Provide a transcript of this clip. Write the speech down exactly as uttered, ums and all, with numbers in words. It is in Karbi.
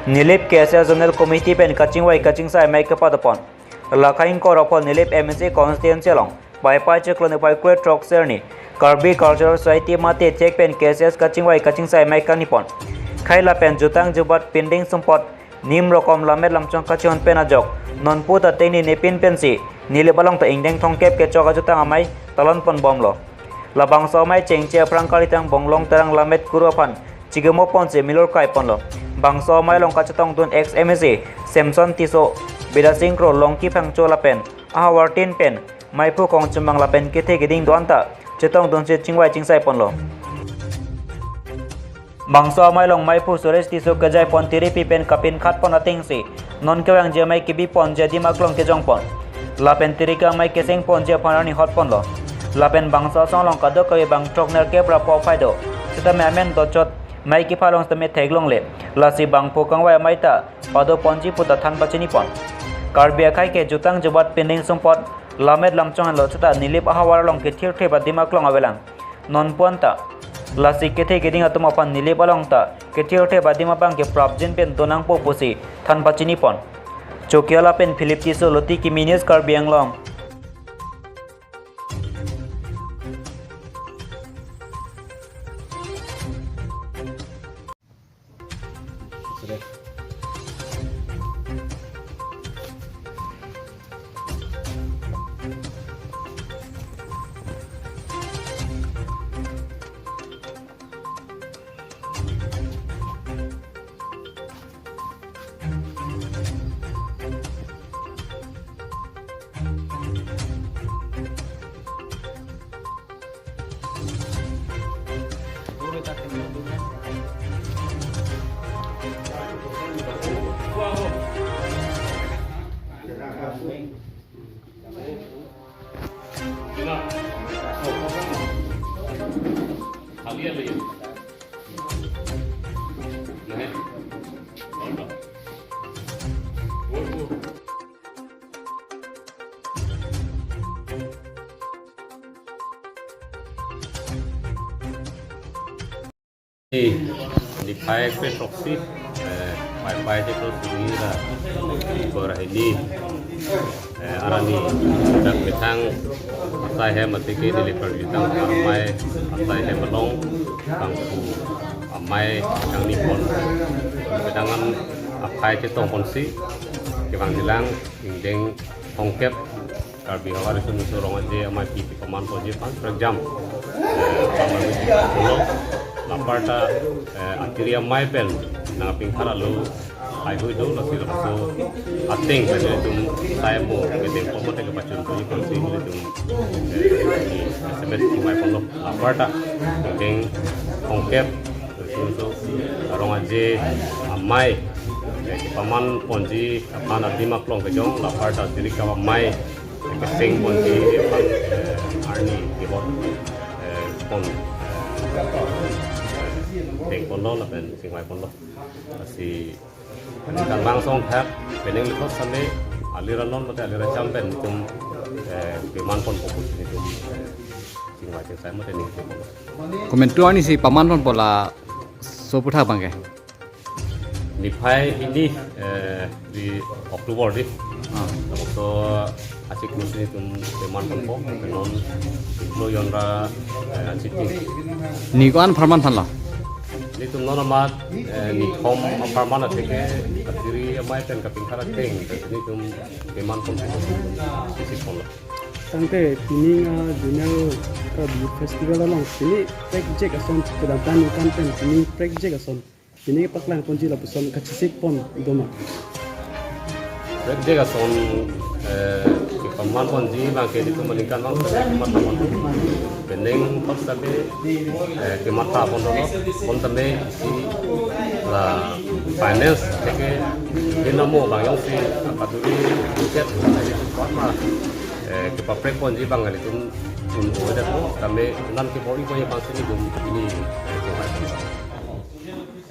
Nilip K S S Zonal Committee pen kachingvai kachingsai amei kepadopon. Lakha ingkoi ra pho Nilip M A C constituency along Paipai chiklo niphai kre throk serni Karbi Cultural Society mate thek pen K S S kachingvai kachingsai amei kangnipon. Khei lapen jutang jubat pinding sumpot nim rokom lammet lamchong kachihon pen ajok nonpu ta tengni nepin pensi Nilip along ta ingdeng thomkep kechok ajutang amei talon ponbomlo. Labangso amei chengche aphrang kalitang Bonglong Terang lammet kuru aphan chigemo ponsi milur kai ponlo. Bangso amei along kachetongdun ex M A C Samson Tisso, Bidya Sing Kro, Longki Phangcho lapen ahavar tin pen meiphu Kongchumang lapen kethe keding do-an ta chetongdunsi chingvai chingsai ponlo. Bangso amei along meiphu Suresh Tisso kejai pon tiripi pen kapinkhat pon atengsi non kevangji amei kebi ponji adim aklong kejong pon. Lapen tiri ke amei keseng ponji aphan arni hot ponlo. Lapen bangso asong along kadokave bang throk nerkep ra pho aphai do. Sitame amen dochot mei kepha along sitame theklongle. Lasi bangphu kangvai amei ta pado ponji pu ta than pachini pon. Karbi akhei ke jutang jubat pinding sumpot lammet lamchong henlo seta Nilip ahavar along kethirthep adim aklong avelang. Nonpu an ta lasi kethe keding atum aphan Nilip along ta kethirthep adim abang ke prapjin pen donangpo pusi than pachini pon. Chokihola pen Philip Tisso, Loti Kimi News, Karbi Anglong. Niphai kre throksi, eh, Paipai chiklo suri ra ingkoi ra hini, eh, arni dak methang asai hem atike Nilip Karbi Jutang Amei asai hem along bangphu amei kangnipon, kedangan aphai chetong ponsi kevangjilang ingdeng thomkep Karbi Havar Riso Nimso Rong Aje amei pi kepaman ponji aphan prekjam, eh, paman pulo. Laparta, eh, atiri amei pen nangpinkhat alo haihui do, lasi laso ateng pen ilitum sai mo kedeng pon mate kepachun ponji aphansi ilitum, eh, ini S M S amei ponlo. Laparta ingdeng thomkep Riso Nimso Rong Aje amei, eh, kepaman ponji aphan adim aklong kejong, laparta tiri ke amei keseng ponji aphan, eh, arni kehot, eh, pon, eh, deng ponlo lapen chingvai ponlo. Lasi kan bang song thak pening likhot same alira non mate alira cham pen itum, eh, keman ponpo pusi itum, eh, chingvai chingsai mate ning ponlo. Komantu arnisi paman ponpo laso aputhak abang ke? Niphai hini, eh, di October di. Ah. Lapuson achiklo si itum keman ponpo, non inglo jon ra, eh, achiti. Ni ko-an apharman thanlo? Nelitum non amat, eh, nithom apharman atike atiri amei pen kapinkhat ateng, nelitum keman ponpo, isi ponlo. Tangte pining, ah, Zonal Karbi Festival along pini prekjak ason kedamtang ningkan pen pini prekjak ason pini kepaklang ponji lapuson kachesik pon doma. Prekjak ason, eh, kepaman ponji abang ke itum aningkan abang kematha pon. Pening thot sabe, eh, kematha pon dolo, pon tame isi la finance atike dinamo abang jongsi akaduri ticket, jadi kuat ma, eh, kepaprek ponji abang ilitum un oedet lo, tame nan kebor-i ponji abang si nelitum ini, eh, kematha.